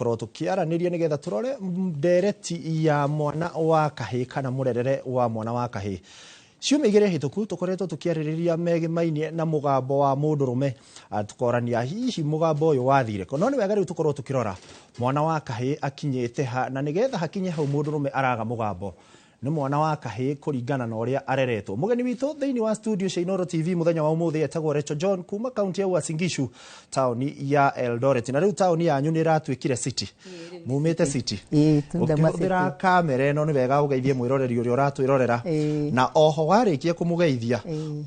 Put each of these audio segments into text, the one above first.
Tũkorwo tũkĩaranĩria nĩgetha tũrore ndereti ya mwana wa kahĩĩ kana mũrerere wa mwana wa kahĩĩ. Ciumia igĩrĩ hĩtũku tũkoretwo tũkĩarĩrĩria megĩmainie na mũgambo wa mũndũrũme, tũkorania hihi mũgambo ũyũ wathire kũ. No nĩ wega rĩu tũkorwo tũkĩrora mwana wa kahĩĩ akinyĩte ha, na nĩgetha hakinye hau mũndũrũme araga mũgambo nĩ mwana wa kahĩĩ kũringana na ũrĩa areretwo. Mũgeni witũ thĩinĩ wa studio cia Inooro TV mũthenya wa ũmũthĩ etagwo Rachel John kuma kaunti ya Uasin Gishu, taũni ya Eldoret. Na rĩu taũni yanyu nĩ ĩratuĩkire city, mumĩte city. Ĩĩ, tunda ma city. Ũkĩhũthĩra kamera ĩno nĩ wega ũgeithie mwĩroreri ũrĩa ũratwĩrorera, na oho warĩkia kũmũgeithia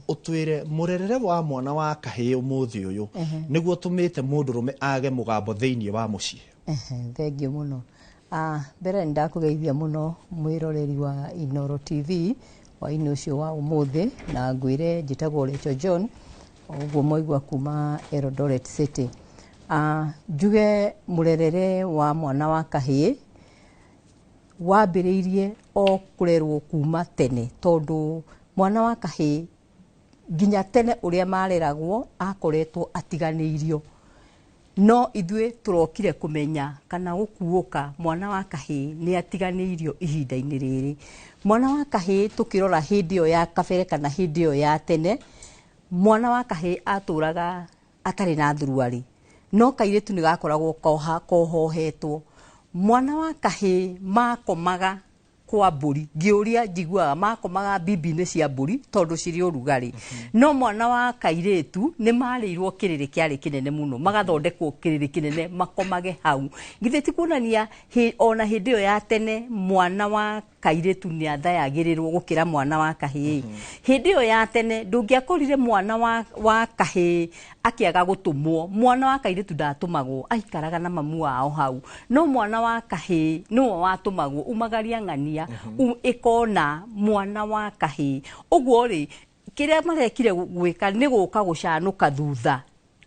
ũtwĩre mũrerere wa mwana wa kahĩĩ ũmũthĩ ũyũ nĩguo ũtũmĩte mũndũrũme age mũgambo thĩinĩ wa mũciĩ. Thengiũ mũno. Mbere nĩ ndakũgeithia mũno mwĩroreri wa Inooro TV hwainĩ ũcio wa ũmũthĩ, na ngwĩre njĩtagwo Rachel John, o ũguo mwaigua kuma Eldoret City. Njuge mũrerere wa mwana wa kahĩĩ wambĩrĩirie o kũrerwo kuma tene, tondũ mwana wa kahĩĩ nginya tene ũrĩa mareragwo akoretwo atiganĩirio. No ithuĩ tũrokire kũmenya kana gũkuũka mwana wa kahĩĩ nĩ atiganĩirio ihinda-inĩ rĩrĩ. Mwana wa kahĩĩ tũkĩrora hĩndĩ ĩyo ya kabere kana hĩndĩ ĩyo ya tene, mwana wa kahĩĩ atũraga atarĩ na thuruarĩ, no kairĩtu nĩ gakoragwo kohohetwo. Mwana wa kahĩĩ makomaga kwa mbũri, ngĩũria njiguaga makomaga mbimbi-inĩ cia mbũri tondũ cirĩ ũrugarĩ. No mwana wa kairĩtu nĩ marĩirwo kĩrĩrĩ kĩarĩ kĩnene mũno, magathondekwo kĩrĩrĩ kĩnene makomage hau. Githĩ ti kuonania ona hĩndĩ ĩyo ya tene mwana wa kairĩtu nĩ athayagĩrĩrwo gũkĩra mwana wa kahĩĩ? Hĩndĩ ĩyo ya tene ndũngĩakorire mwana wa kahĩĩ akĩaga gũtũmwo, mwana wa kairĩtu ndatũmagwo, aikaraga na mamu wao hau. No mwana wa kahĩĩ nĩwe watũmagwo, umagaria ng'ania, ĩkona mwana wa kahĩĩ. Ũguo rĩ, kĩrĩa marekire gwĩka nĩ gũka gũcanũka thutha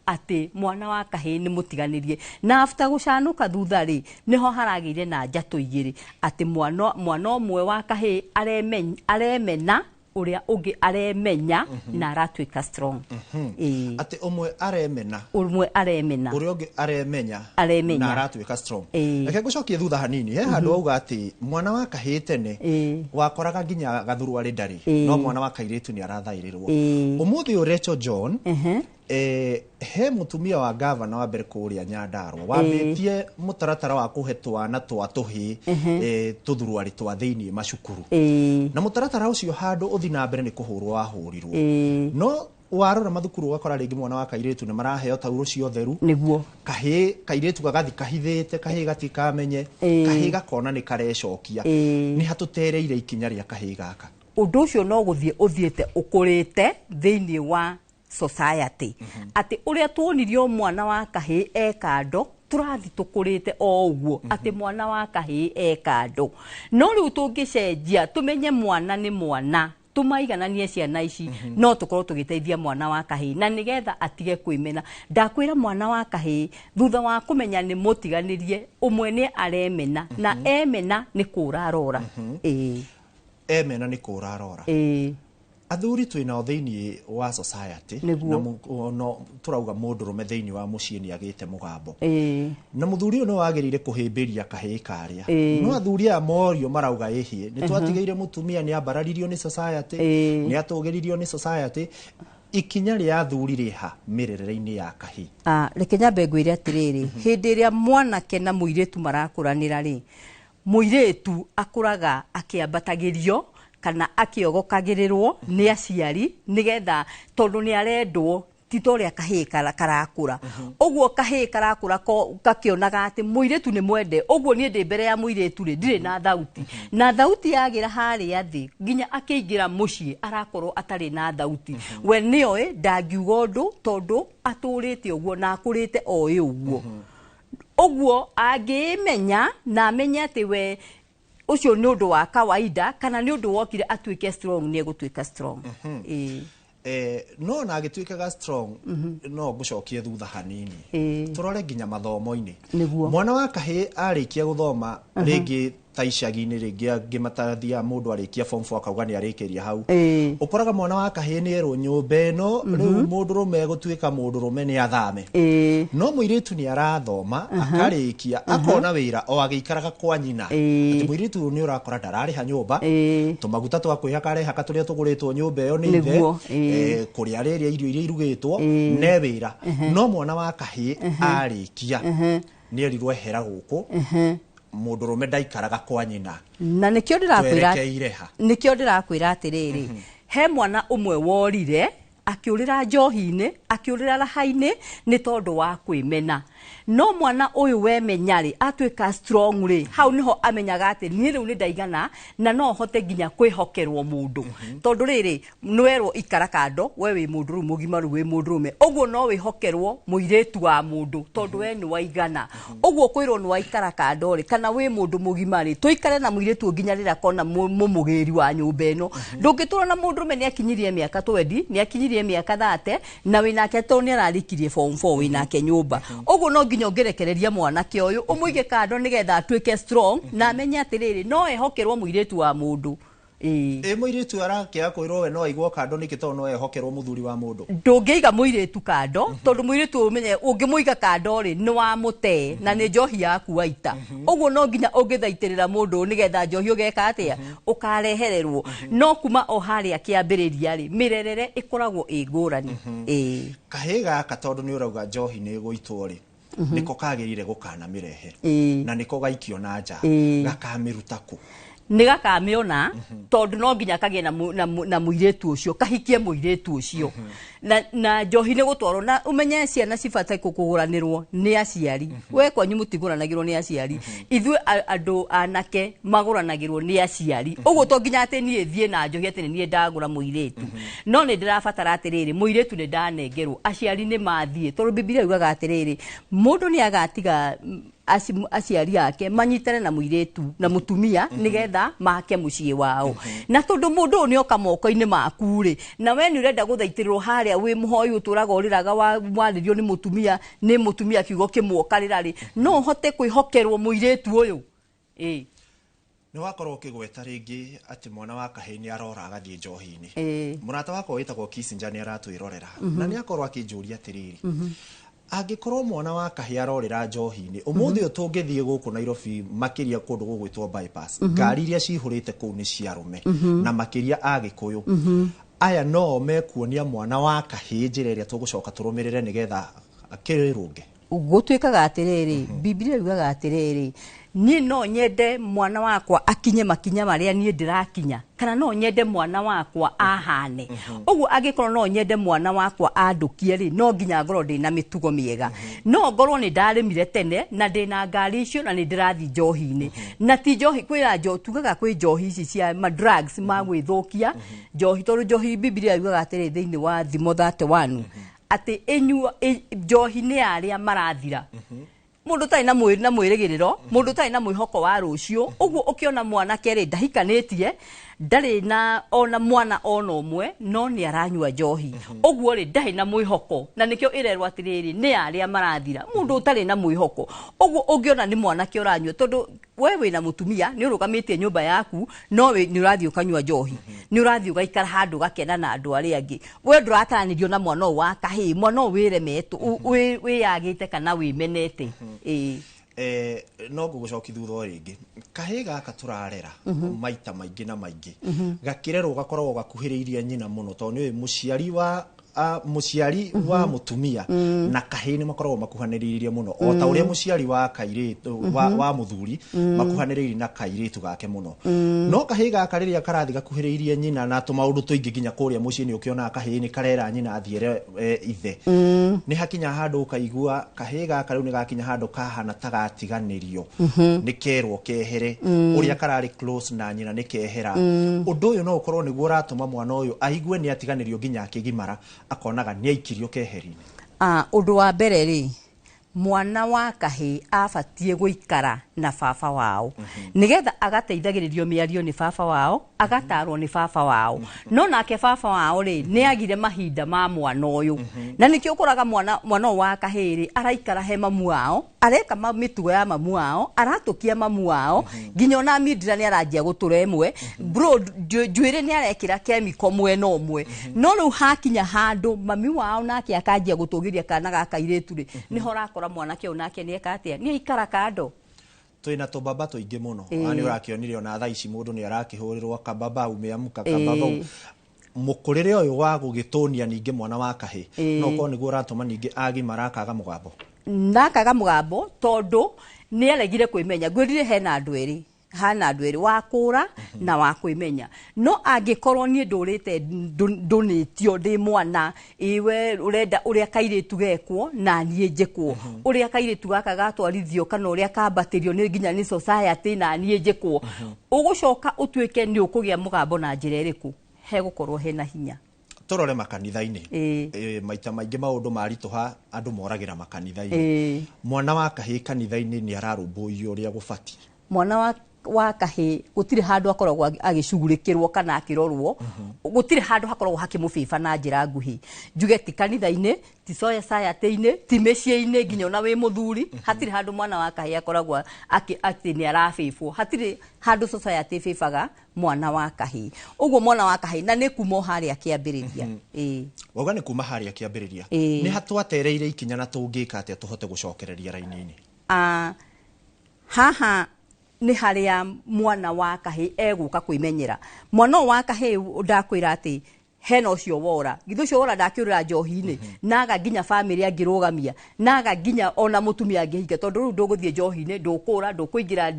atĩ mwana wa kahĩĩ nĩ mũtiganĩrie. Na after gũcanũka thutha rĩ, nĩho haragĩire na njatũ igĩrĩ, atĩ mwana ũmwe wa kahĩĩ aremena, ũrĩa ũngĩ aremenya na aratuĩka strong. Atĩ ũmwe aremena, ũmwe aremena, ũrĩa ũngĩ aremenya, aremenya na aratuĩka strong. Reke ngũcokie thutha hanini. He handũ wauga atĩ mwana wa kahĩĩ tene wakoraga nginya gathuruarĩ ndarĩ, no mwana wa kairĩtu nĩ arathaĩrĩrwo. Ũmũthĩ ũyũ Rachel John, he mũtumia wa gavana wa mbere kũrĩa Nyandarua wambĩtie mũtaratara wa kũhe twana twa tũhĩĩ tũthuruarĩ twa thĩinĩ macukuru. Na mũtaratara ũcio handũ ũthi na mbere nĩ kũhũrwo wahũrirwo. No warora mathukuru ũgakora rĩngĩ mwana wa kairĩtu nĩ maraheo taurũ cia ũtheru. Kahĩĩ kairĩtu gagathi kahithĩte, kahĩĩ gatikamenye, kahĩĩ gakona nĩ karecokia. Nĩ hatũtereire ikinya rĩa kahĩĩ gaka. Ũndũ ũcio no gũthiĩ ũthiĩte ũkũrĩte thĩinĩ wa society. Atĩ ũrĩa tuonirio mwana wa kahĩĩ e kando, tũrathi tũkũrĩte o ũguo, atĩ mwana wa kahĩĩ e kando. No rĩu tũngĩcenjia, tũmenye mwana nĩ mwana, tũmaigananie ciana ici, no tũkorwo tũgĩteithia mwana wa kahĩĩ, na nĩgetha atige kwĩmena. Ndakwĩra mwana wa kahĩĩ, thutha wa kũmenya nĩ mũtiganĩrie, ũmwe nĩ aremena, na emena nĩ kũra arora. Emena nĩ kũra arora. Athuri twĩ nao thĩinĩ wa society, na no tũrauga mũndũrũme thĩinĩ wa mũciĩ nĩ agĩte mũgambo. Na mũthuri ũyũ nĩ wagĩrĩire kũhĩmbĩria kahĩĩ karĩa. No athuri aya morio marauga ĩhĩ, nĩ twatigĩire mũtumia nĩ ambararirio nĩ society, nĩ atũgĩririo nĩ society. Ikinya rĩa athuri rĩha mĩrerere-inĩ ya kahĩĩ? Reke nyambe ngwĩre atĩrĩrĩ, hĩndĩ ĩrĩa mwanake na mũirĩtu marakũranĩra rĩ, mũirĩtu akũraga akĩambatagĩrio kana akĩogokagĩrĩrwo nĩ aciari, nĩgetha tondũ nĩ arendwo ti ta ũrĩa kahĩĩ karakũra. Ũguo kahĩĩ karakũra gakĩonaga atĩ mũirĩtu nĩ mwende, ũguo niĩ ndĩ mbere ya mũirĩtu rĩ, ndirĩ na thauti. Na thauti yagĩra harĩa thĩ, nginya akĩingĩra mũciĩ arakorwo atarĩ na thauti. We nĩoĩ ndangiuga ũndũ tondũ atũrĩte ũguo na akũrĩte oĩ ũguo. Ũguo angĩmenya na amenye atĩ we ũcio nĩ ũndũ wa kawaida kana nĩ ũndũ wokire atuĩke strong, nĩ egũtuĩka strong. No na agĩtuĩkaga strong, no ngũcokie thutha hanini. Tũrore nginya mathomo-inĩ. Mwana wa kahĩĩ arĩkia gũthoma rĩngĩ Ta icagi-inĩ rĩngĩ angĩ matathiaga, mũndũ arĩkia form 4 akauga nĩ arĩkĩria hau. Ũkoraga mwana wa kahĩĩ nĩ erwo nyũmba ĩno rĩu mũndũrũme gũtuĩka mũndũrũme nĩ athame. No mũirĩtu nĩ arathoma, akarĩkia, akona wĩra o agĩikaraga kwa nyina. Atĩ mũirĩtu ũyũ nĩ ũrakora ndararĩha nyũmba, tũmaguta twa kwĩhaka arehaka tũrĩa tũgũrĩtwo nyũmba ĩyo nĩ ithe. Nĩguo, ĩĩ. Kũrĩa arĩrĩa irio iria irugĩtwo ne wĩra. No mwana wa kahĩĩ arĩkia nĩ erirwo ehera gũkũ, mũndũrũme ndaikaraga kwa nyina. Na nĩkĩo ndĩrakwĩra. Twerekeire ha? Nĩkĩo ndĩrakwĩra atĩrĩrĩ, he mwana ũmwe worire, akĩũrĩra njohi-inĩ, akĩũrĩra raha-inĩ nĩ tondũ wa kwĩmena. No mwana ũyũ wemenya rĩ, atuĩka strong rĩ, hau nĩho amenyaga atĩ niĩ rĩu nĩ ndaigana na no hote nginya kwĩhokerwo mũndũ, tondũ rĩrĩ nĩwerwo ikara kando, we wĩ mũndũ rĩu mũgima, rĩu wĩ mũndũrũme, ũguo no wĩhokerwo mũirĩtu wa mũndũ tondũ we nĩ waigana. Ũguo kwĩrwo nĩ waikara kando rĩ, kana wĩ mũndũ mũgima rĩ, tũikare na mũirĩtu ũyũ nginya rĩrĩa akona mũmũgĩri wa nyũmba ĩno. Ndũngĩtũra na mũndũrũme nĩ akinyirie mĩaka 20, nĩ akinyirie mĩaka 30, na wĩnake tondũ nĩ ararĩkirie form 4 wĩnake nyũmba. Ũguo no nginya ũngĩrekereria mwanake ũyũ, ũmũige kando nĩgetha atuĩke strong na amenye atĩrĩrĩ, no ehokerwo mũirĩtu wa mũndũ. Ĩĩ. Ĩ mũirĩtu arakĩaga kwĩrwo we no aigwo kando nĩkĩ, tondũ no ehokerwo mũthuri wa mũndũ? Ndũngĩiga mũirĩtu kando, tondũ mũirĩtu ũyũ ũmenye ũngĩmũiga kando rĩ, nĩ wamũte na nĩ njohi yaku waita. Ũguo no nginya ũngĩthaitĩrĩra mũndũ ũyũ nĩgetha njohi ũgeka atĩa, ũkarehererwo. No kuma o harĩa kĩambĩrĩria rĩ, mĩrerere ĩkoragwo ĩ ngũrani. Ĩĩ. Kahĩĩ gaka, tondũ nĩ ũrauga njohi nĩ ĩgũitwo rĩ, nĩko kagĩrĩire gũkanamĩrehe na nĩko gaikio na nja. Gakamĩruta kũ? Nĩ gakamĩona, tondũ no nginya kagĩe na mũirĩtu ũcio, kahikie mũirĩtu ũcio na njohi nĩ gũtwarwo. Na ũmenye ciana cibataire kũgũranĩrwo nĩ aciari. We kwanyu mũtigũranagĩrwo nĩ aciari? Ithuĩ andũ anake magũranagĩrwo nĩ aciari. Ũguo to nginya atĩ niĩ thiĩ na njohi atĩ nĩ niĩ ndagũra mũirĩtu, no nĩ ndĩrabatara atĩrĩrĩ, mũirĩtu nĩ ndanengerwo, aciari nĩ mathiĩ, tondũ Bibilia yugaga atĩrĩrĩ, mũndũ nĩ agatiga aciari ake manyitane na mũirĩtu na mũtumia nĩgetha make mũciĩ wao. Na tondũ mũndũ ũyũ nĩ oka moko-inĩ maku rĩ, na we nĩ ũrenda gũthaitĩrĩrwo harĩa wĩ mũhoi ũtũraga ũrĩraga warĩrio nĩ mũtumia kiugo kĩmwe ũkarĩra rĩ, no ũhote kwĩhokerwo mũirĩtu ũyũ? Ĩĩ. Nĩ wakorwo ũkĩgweta rĩngĩ atĩ mwana wa kahĩĩ nĩ arora agathiĩ njohi-inĩ. Mũrata wakwa wĩtagwo Kissinger nĩ aratwĩrorera na nĩ akorwo akĩnjũria atĩrĩrĩ, angĩkorwo mwana wa kahĩĩ arorĩra njohi-inĩ ũmũthĩ ũyũ, tũngĩthiĩ gũkũ Nairobi, makĩria kũndũ gũgwĩtwo Bypass, ngari iria cihũrĩte kũu nĩ cia arũme na makĩria Agĩkũyũ. Aya no mekuonia mwana wa kahĩĩ njĩra ĩrĩa tũgũcoka tũrũmĩrĩre nĩgetha akĩrũnge? Gũtuĩkaga atĩrĩrĩ, Bibilia yugaga atĩrĩrĩ, niĩ no nyende mwana wakwa akinye makinya marĩa niĩ ndĩrakinya, kana no nyende mwana wakwa ahane ũguo. Angĩkorwo no nyende mwana wakwa andũkie rĩ, no nginya ngorwo ndĩna mĩtugo mĩega. No ngorwo nĩ ndarĩmire tene na ndĩna ngari icio na nĩ ndĩrathiĩ njohi-inĩ, na ti njohi kwĩra njo tugaga kwĩ njohi ici cia ma drugs ma gwĩthũkia njohi, tondũ njohi Bibilia yugaga atĩrĩ thĩinĩ wa Thimo 31 atĩ ĩnyua njohi nĩ ya arĩa marathira, mũndũ ũtarĩ na mwĩrĩgĩrĩro, mũndũ ũtarĩ na mwĩhoko wa rũciũ. Ũguo ũkĩona mwanake rĩ, ndahikanĩtie, ndarĩ na ona mwana ona ũmwe, no nĩ aranyua njohi, ũguo rĩ ndarĩ na mwĩhoko, na nĩkĩo ĩrerwo atĩrĩrĩ, nĩ ya arĩa marathira, mũndũ ũtarĩ na mwĩhoko. Ũguo ũngĩona nĩ mwanake ũranyua, tondũ we wĩna mũtumia, nĩ ũrũgamĩtie nyũmba yaku, no nĩ ũrathiĩ ũkanyua njohi, nĩ ũrathiĩ ũgaikara handũ ũgakena na andũ arĩa angĩ, we ndũrataranĩrio na mwana ũyũ wa kahĩĩ, mwana ũyũ wĩremetwo, wĩyagĩte kana wĩmenete. Ĩĩ. No ngũgũcoki thutha o rĩngĩ. Kahĩĩ gaka tũrarera maita maingĩ na maingĩ gakĩrerwo gakoragwo gakuhĩrĩirie nyina mũno, tondũ nĩ mũciari wa mũtumia na kahĩĩ nĩ makoragwo makuhanĩrĩirie mũno, o ta ũrĩa mũciari wa kairĩtu wa mũthuri makuhanĩrĩirie na kairĩtu gake mũno. No kahĩĩ gaka rĩrĩa karathiĩ gakuhĩrĩirie nyina na tũmaũndũ tũingĩ nginya kũrĩa mũciĩ, nĩ ũkĩonaga kahĩĩ nĩ karera nyina athiĩre ithe, nĩ hakinya handũ ũkaigua kahĩĩ gaka rĩu nĩ gakinya handũ kahana ta gatiganĩrio, nĩ kerwo kehere, ũrĩa kararĩ close na nyina nĩ kehera. Ũndũ ũyũ no ũkorwo nĩguo ũratũma mwana ũyũ aigue nĩ atiganĩrio, nginya akĩgimara akonaga nĩ aikirio keheri-inĩ. Ũndũ wa mbere rĩ, Mwana wa kahĩĩ abatiĩ gũikara na baba wao, nĩgetha agateithagĩrĩrio mĩario nĩ baba wao, agatarwo nĩ baba wao. No nake baba wao rĩ, nĩ agire mahinda ma mwana ũyũ, na nĩkĩo ũkoraga mwana ũyũ wa kahĩĩ rĩ, araikara he mamu wao, areka mĩtugo ya mamu wao, aratũkia mamu wao, nginya ona mindira nĩ aranjia gũtũra ĩmwe, bro, njuĩrĩ nĩ arekĩra kemiko mwena ũmwe. No rĩu hakinya handũ mami wao nake akanjia gũtũgĩria kana gaka kairĩtu rĩ, nĩho ũrakora mwanake ũyũ nake nĩ eka atĩa, nĩ aikara kando. Twĩna tũbaba tũingĩ mũno. Ona nĩ ũrakĩonire ona thaa ici mũndũ nĩ arakĩhũrĩrwo kababa umeamka, kababa. Mũkũrĩre ũyũ wa gũgĩtũnia ningĩ mwana wa kahĩ no korwo nĩguo ũratũma ningĩ agimara akaga mũgambo. Nakaga mũgambo tondũ nĩ aregire kwĩmenya. Ngwĩrire hena andũ erĩ, hana andũ erĩ, wa kũra na wa kwĩmenya. No angĩkorwo niĩ ndũrĩte ndũnĩtio ndĩ mwana, ĩwe ũrenda ũrĩa kairĩtu gekwo na niĩ njĩkwo, ũrĩa kairĩtu gaka gatwarithio kana ũrĩa kambatĩrio nĩ nginya nĩ society na niĩ njĩkwo, ũgũcoka ũtuĩke nĩ ũkũgĩa mũgambo na njĩra ĩrĩkũ? Hegũkorwo hena hinya. Tũrore makanitha-inĩ. Maita maingĩ maũndũ maritũha andũ moragĩra makanitha-inĩ. Mwana wa kahĩĩ kanitha-inĩ nĩ ararũmbũiyo ũrĩa gũbatiĩ? Mwana wa kahĩĩ gũtirĩ handũ akoragwo agĩcugurĩkĩrwo kana akĩrorwo. Gũtirĩ handũ hakoragwo hakĩmũbĩba na njĩra nguhĩ. Njuge ti kanitha-inĩ, ti society-inĩ, ti mĩciĩ-inĩ, nginya ona wĩ mũthuri hatirĩ handũ mwana wa kahĩĩ akoragwo atĩ nĩ arabĩbwo. Hatirĩ handũ society ĩbĩbaga mwana wa kahĩĩ. Ũguo mwana wa kahĩĩ na nĩ kuma o harĩa kĩambĩrĩria, ĩĩ. Wauga nĩ kuma harĩa kĩambĩrĩria. Nĩ hatwatereire ikinya na tũngĩka atĩa tũhote gũcokereria raini-inĩ? Ah, haha nĩ harĩa mwana wa kahĩĩ egũka kwĩmenyera. Mwana ũyũ wa kahĩĩ, ndakwĩra atĩ hena ũcio wora, githĩ ũcio wora ndakĩũrĩra njohi-inĩ, naga nginya bamĩrĩ angĩrũgamia, naga nginya ona mũtumia angĩhinga, tondũ rĩu ndũgũthiĩ njohi-inĩ, ndũkũra, ndũkũingĩra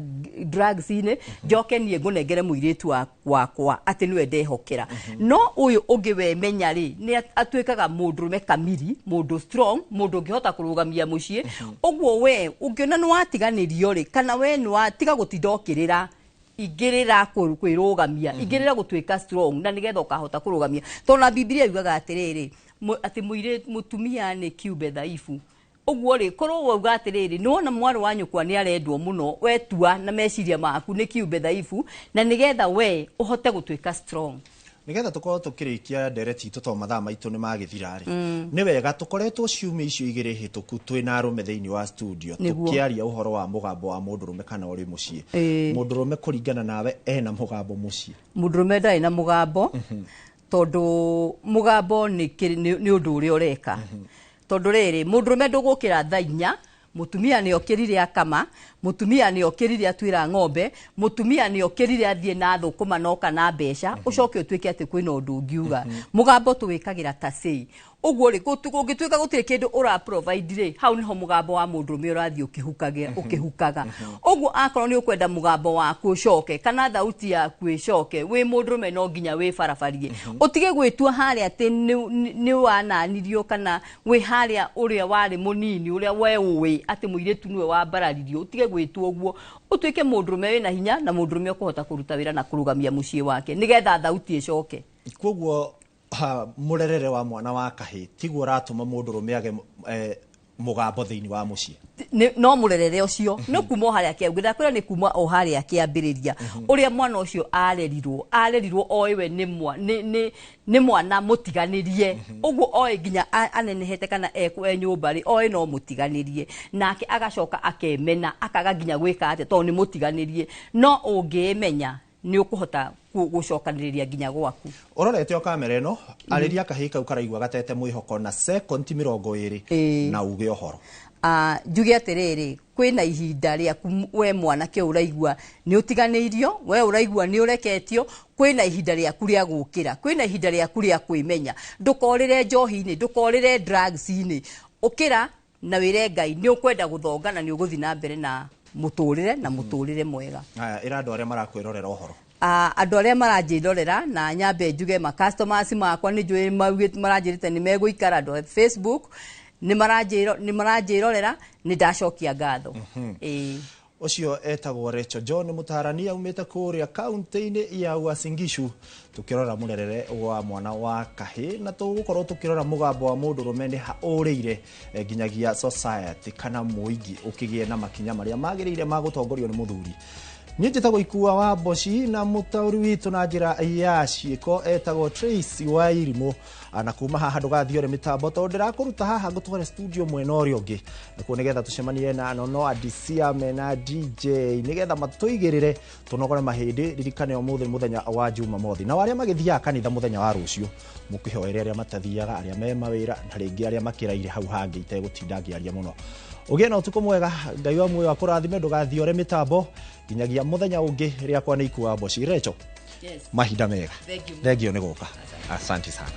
drugs-inĩ, njoke niĩ ngũnengere mũirĩtu wakwa atĩ nĩwe ndehokera. No ũyũ ũngĩ wemenya rĩ, nĩ atuĩkaga mũndũrũme kamiri, mũndũ strong, mũndũ ũngĩhota kũrũgamia mũciĩ. Ũguo we ũngĩona nĩ watiganĩrio rĩ, kana we nĩ watiga gũtinda ũkĩrĩra, ingĩrĩra kwĩrũgamia, ingĩrĩra gũtuĩka strong, na nĩgetha ũkahota kũrũgamia, tondũ na Bibilia yugaga atĩrĩrĩ, atĩ mũtumia nĩ kiumbe dhaifu. Ũguo rĩ, korwo wauga atĩrĩrĩ, nĩ wona mwarĩ wa nyũkwa nĩ arendwo mũno, wetua na meciria maku nĩ kiumbe dhaifu, na nĩgetha we ũhote gũtuĩka strong. Nigetha tukorwo tukirikia ndereti itũ, to mathaa maitũ nĩ magĩthira rĩ, nĩ wega tũkoretwo ciumia icio igĩrĩ hĩtũku twĩna arũme thĩinĩ wa studio, tũkĩaria ũhoro wa mũgambo wa mũndũrũme kana ũrĩ mũciĩ. Mũndũrũme kũringana nawe ena mũgambo mũciĩ? Mũndũrũme ndarĩ na mũgambo, tondũ mũgambo nĩ ũndũ ũrĩa ũreka. Tondũ rĩrĩ, mũndũrũme ndũgũkĩra thaa 4, mũtumia nĩ okĩrire akama, mũtumia nĩ okĩrire atuĩra ng'ombe, mũtumia nĩ okĩrire athiĩ na thũkũma noka na mbeca, ũcoke ũtuĩke atĩ kwĩna ũndũ ũngiuga. Mũgambo tũwĩkagĩra ta say. Ũguo rĩ, kũngĩtuĩka gũtirĩ kĩndũ ũra provide rĩ, hau nĩho mũgambo wa mũndũrũme ũrathiĩ ũkĩhukaga. Ũguo akorwo nĩ ũkwenda mũgambo waku ũcoke kana thauti yaku ĩcoke, wĩ mũndũrũme no nginya wĩ barabarie, ũtige gwĩtua harĩa atĩ nĩ wananirio, kana wĩ harĩa ũrĩa warĩ mũnini, ũrĩa we ũĩ atĩ mũirĩtu nĩwe wambararirio. Ũtige gwĩtua ũguo, ũtuĩke mũndũrũme wĩna hinya na mũndũrũme ũkũhota kũruta wĩra na kũrũgamia mũciĩ wake, nĩgetha thauti ĩcoke. Koguo mũrerere wa mwana wa kahĩ tiguo ũratũma mũndũrũme age mũgambo thĩinĩ wa mũciĩ? No mũrerere ũcio nĩ kuma o harĩa kĩambĩrĩria. Ndakwĩra nĩ kuma o harĩa kĩambĩrĩria, ũrĩa mwana ũcio arerirwo oĩ we nĩ mwana mũtiganĩrie. Ũguo oĩ nginya anenehete kana e nyũmba rĩ, oĩ no mũtiganĩrie, nake agacoka akemena, akaga nginya gwĩka atĩa tondũ nĩ mũtiganĩrie. No ũngĩĩmenya nĩ ũkũhota gũcokanĩrĩria nginya gwaku. Ũrorete o kamera ĩno, arĩria kahĩ kau karaigua gatete mwĩhoko na sekondi 20 na uge ũhoro. Ah, njuge atĩrĩrĩ, kwĩna ihinda rĩaku we mwanake ũraigua nĩ ũtiganĩirio, we ũraigua nĩ ũreketio, kwĩna ihinda rĩaku rĩa gũkĩra, kwĩna ihinda rĩaku rĩa kwĩmenya. Ndũkorĩre njohi-inĩ, ndũkorĩre drugs-inĩ. Ũkĩra na wĩre Ngai nĩ ũkwenda gũthonga na nĩ ũgũthiĩ na mbere na mũtũrĩre na mũtũrĩre mwega. Haya, ĩra andũ arĩa marakwĩrorera ũhoro. Ah, andũ arĩa maranjĩrorera, na nyambe njuge ma customers makwa, nĩ njũĩ maugĩte maranjĩrĩte nĩ megũikara. Andũ a Facebook nĩ maranjĩrorera, nĩ ndacokia ngatho. Ĩĩ. Ũcio etagwo Rachel John mũtarani aumĩte kũrĩa kaunti-inĩ ya Uasin Gishu, tũkĩrora mũrerere wa mwana wa kahĩ na tũgũkorwo tũkĩrora mũgambo wa mũndũrũme nĩ ha ũrĩire nginyagia society kana mũingĩ ũkĩgĩe na makinya marĩa magĩrĩire ma gũtongorio nĩ mũthuri. Niĩ njĩtagwo Ikua wa Mboci na mũtaũri witũ na njĩra ya ciĩko etagwo Tracy wa Irimũ. Na kuma haha ndũgathiore mĩtambo tondũ ndĩrakũruta haha ngũtware studio mwena ũrĩa ũngĩ nĩkuo nĩgetha tũcemanie na Nono Adisia mena DJ nĩgetha matũigĩrĩre tũnogore mahĩndĩ. Ririkane ũmũthĩ nĩ mũthenya wa Jumamothi, na arĩa magĩthiaga kanitha mũthenya wa rũciũ mũkĩhoere arĩa matathiaga, arĩa me mawĩra na rĩngĩ arĩa makĩraire hau hangĩ itegũtinda ngĩaria mũno. Ũgĩe na ũtukũ mwega, Ngai wa muoyo akũrathime, ndũgathiore mĩtambo nginyagia mũthenya ũngĩ. Rĩakwa nĩ Ikua Mboci. Rachel, Yes. mahinda mega. Thank you. Thengio nĩ gũka, asante sana.